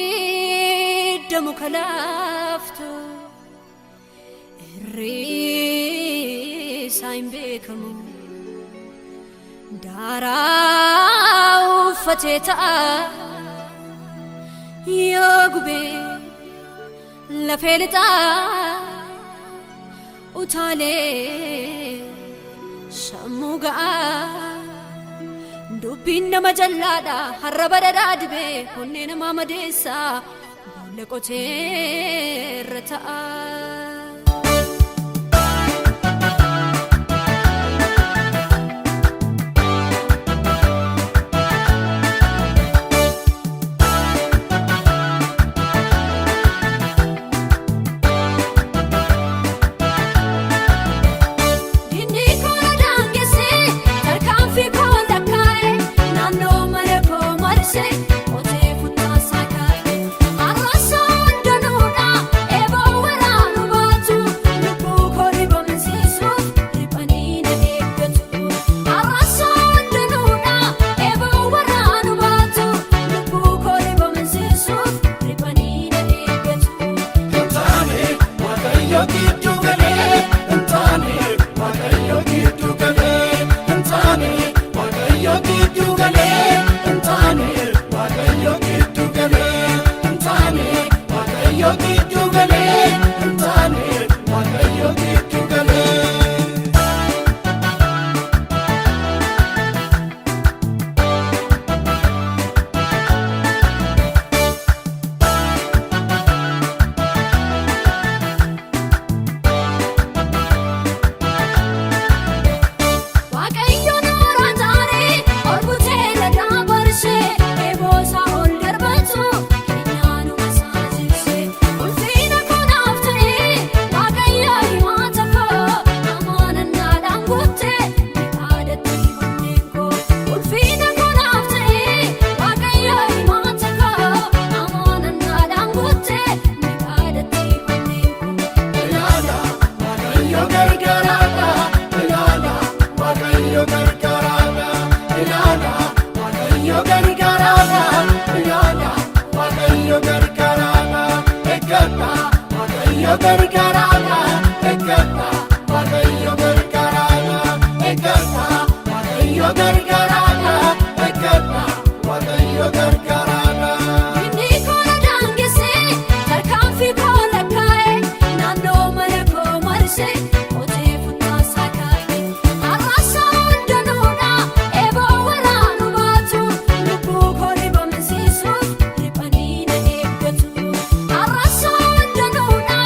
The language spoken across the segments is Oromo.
Ibidda muka laaftu irrisaa hin beekamu daaraa uffatee ta'a yoo gubee lafee lixaa utaalee sammuu ga'aa. Dubbiin nama jallaadha har'a badhaadhaa dibee onnee namaa madeessaa boolla qotee irra ta'a. Dinni koora daangessee tarkaanfii koo lakkaa'e naannoo mana koo marsee qotee futtaasaa kaa'e. Arraasaan danuudha eeboo waraanu baatu lubbuu koo ribamsiisuuf riphanii na eeggatu. Arraasaan danuudha eeboo waraanu baatu lubbuu koo ribamsiisuuf riphanii na eeggatu. Hin taane Waaqayyo gidduu galee, hin taane Waaqayyo gidduu galee, hin taane Waaqayyo gidduu galee, hin taane Waaqayyo gidduu galee, hin taane Waaqayyo gidduu galee, hin taane Waaqayyo gidduu galee. Waaqayyoon haaraa taanee ol butee lagaa barsee eeboosaa ol darbatu keenyaanuma saajibsee ulfiina kanaaf ta'ee Waaqayyo himaata koo amaanannaadhaan guuttee miidhaadatti onneen koo ulfiina kanaaf ta'ee Waaqayyo himaata koo amaanannaadhaan guuttee miidhaadatti onneen koo. Ilaala Waaqayyo gargaaraadha. Ilaala Waaqayyo gargaaraadha. Ilaala Waaqayyo gargaaraadha. Ilaala Waaqayyo gargaaraadha. Eeggadha Waaqayyo gargaaraadha. Eeggadha Waaqayyo gargaaraadha. Eeggadha Waaqayyo gargaaraadha. Eeggadha Waaqayyo gargaaraadha. Inni koora daangessee tarkaanfii koo lakkaa'e naannoo mana koo marsee qotee futtaasaa kaa'e. Arraasaan danuudha eeboo waraanu baatu lubbuu koo ribamsiisuuf riphanii na eeggatu. Arraasaan danuudha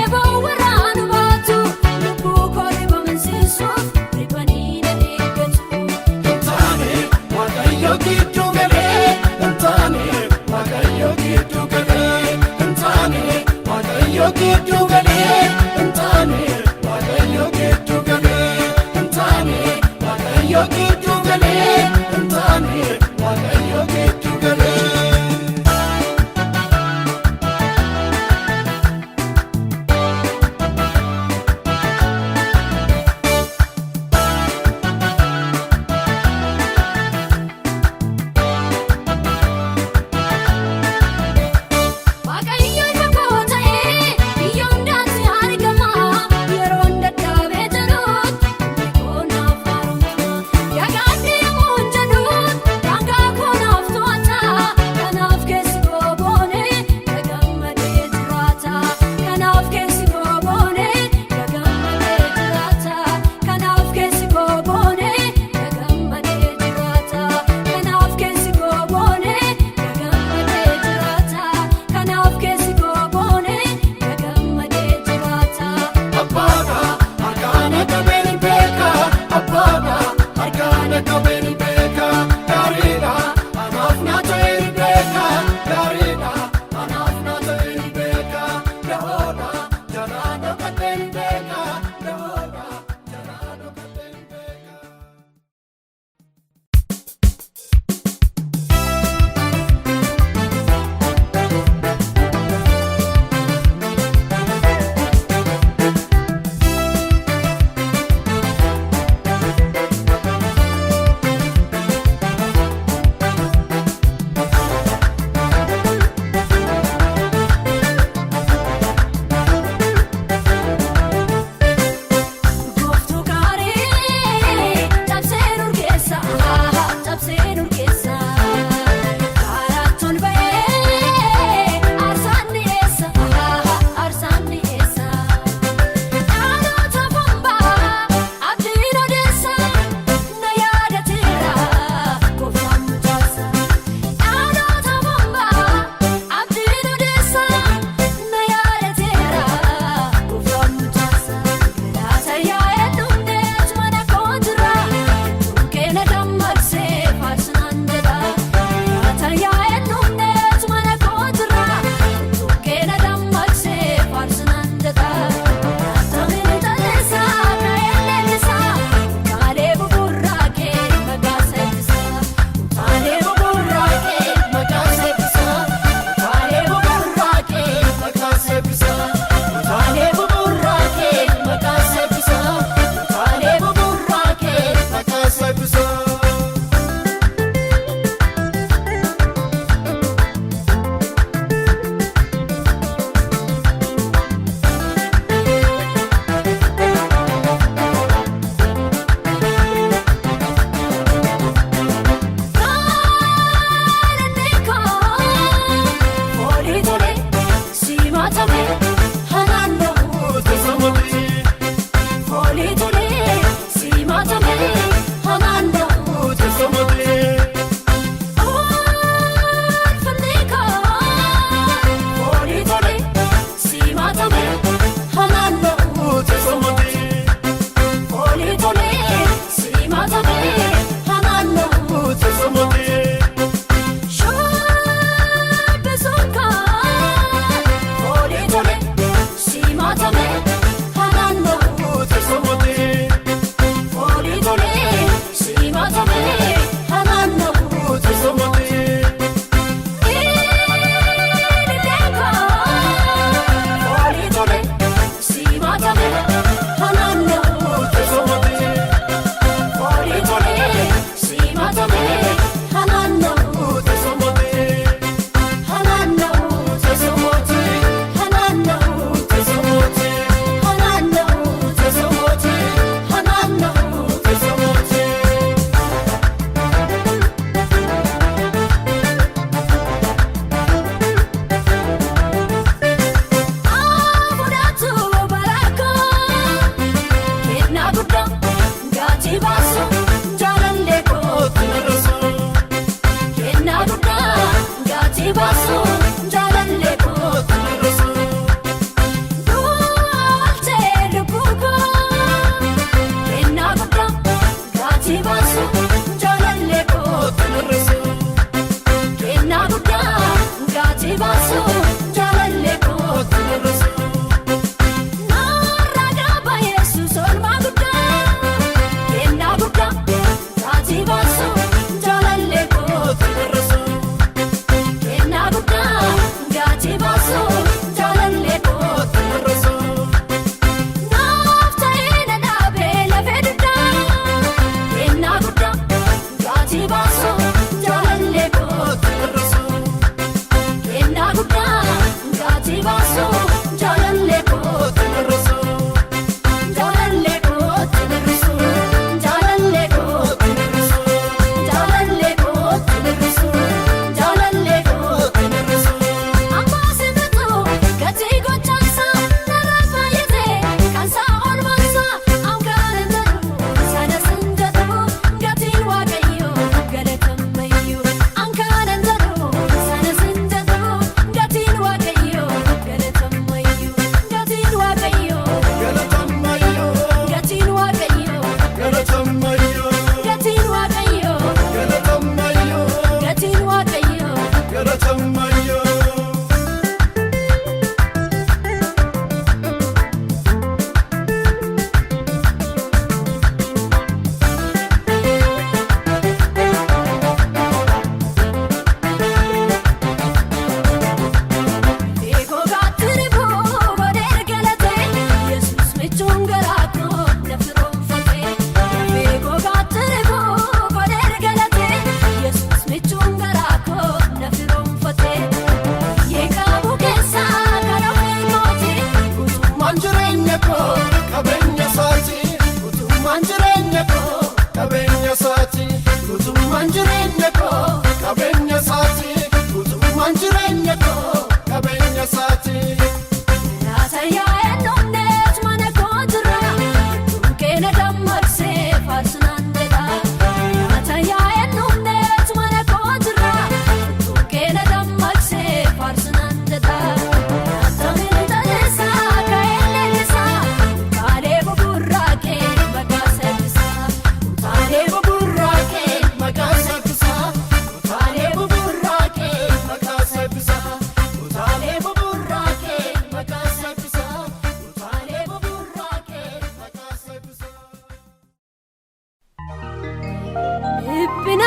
eeboo waraanu baatu lubbuu koo ribamsiisuuf riphanii na eeggatu. Hin taane Waaqayyo gidduu galee, hin taane Waaqayyo gidduu galee, hin taane Waaqayyo gidduu galee, hin taane Waaqayyo gidduu galee, hin taane Waaqayyo gidduu galee, hin taane Waaqayyo gidduu galee. Waaqayyo ifa koo ta'ee biyya hundaatti argama yeroo dadhabee jirutti inni koo naaf haaromama. Dagaatee yommuu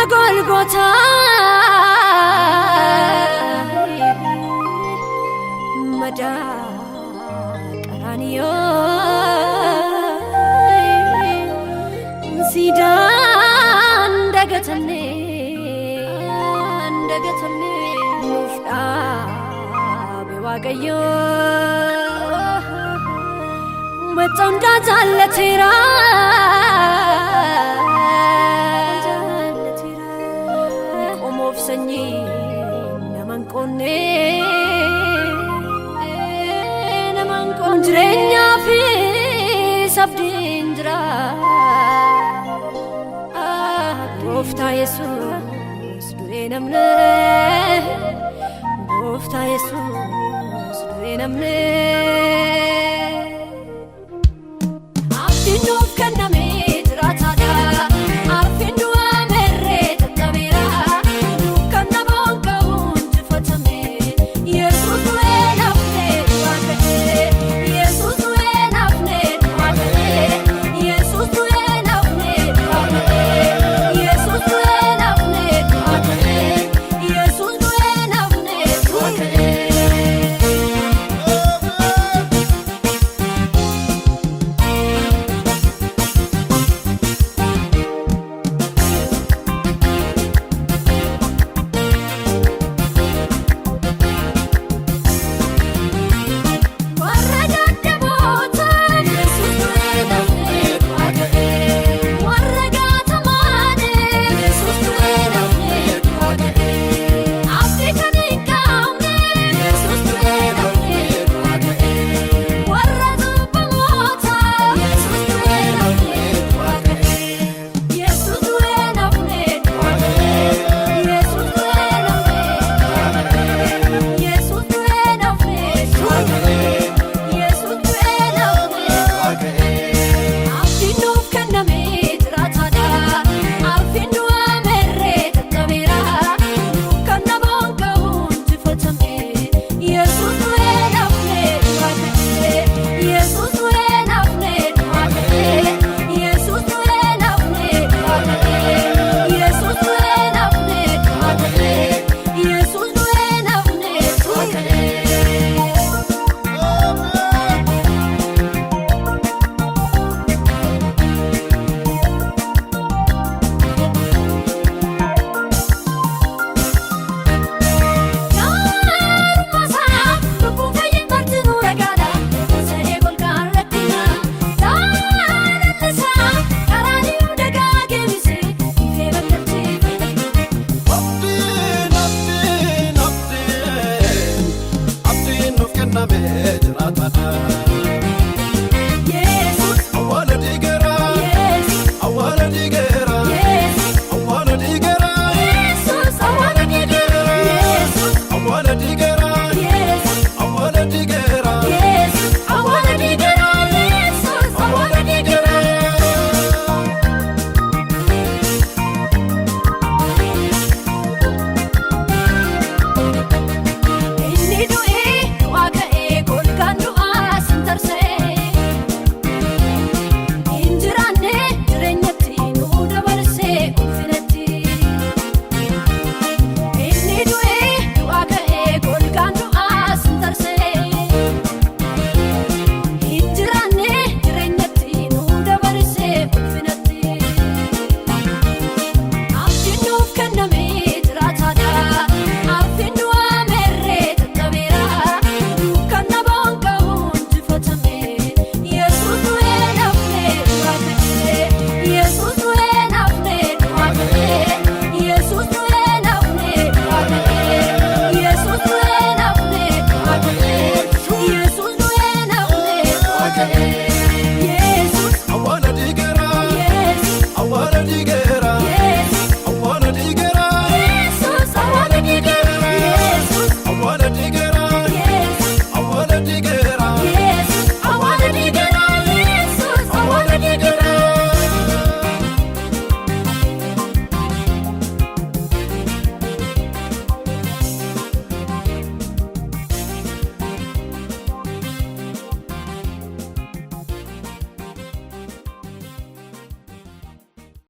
Golgotaa madaa qaraaniyoo siidaan dagatamne dagatamne nuuf dhaabe Waaqayyo macca hundaa jaallateera. Qomoof sanyii naman qoonne naman qoonne jireenyaa fi sabdiin jira. Gooftaa Yesuus du'ee namne Gooftaa Yesuus du'ee namne.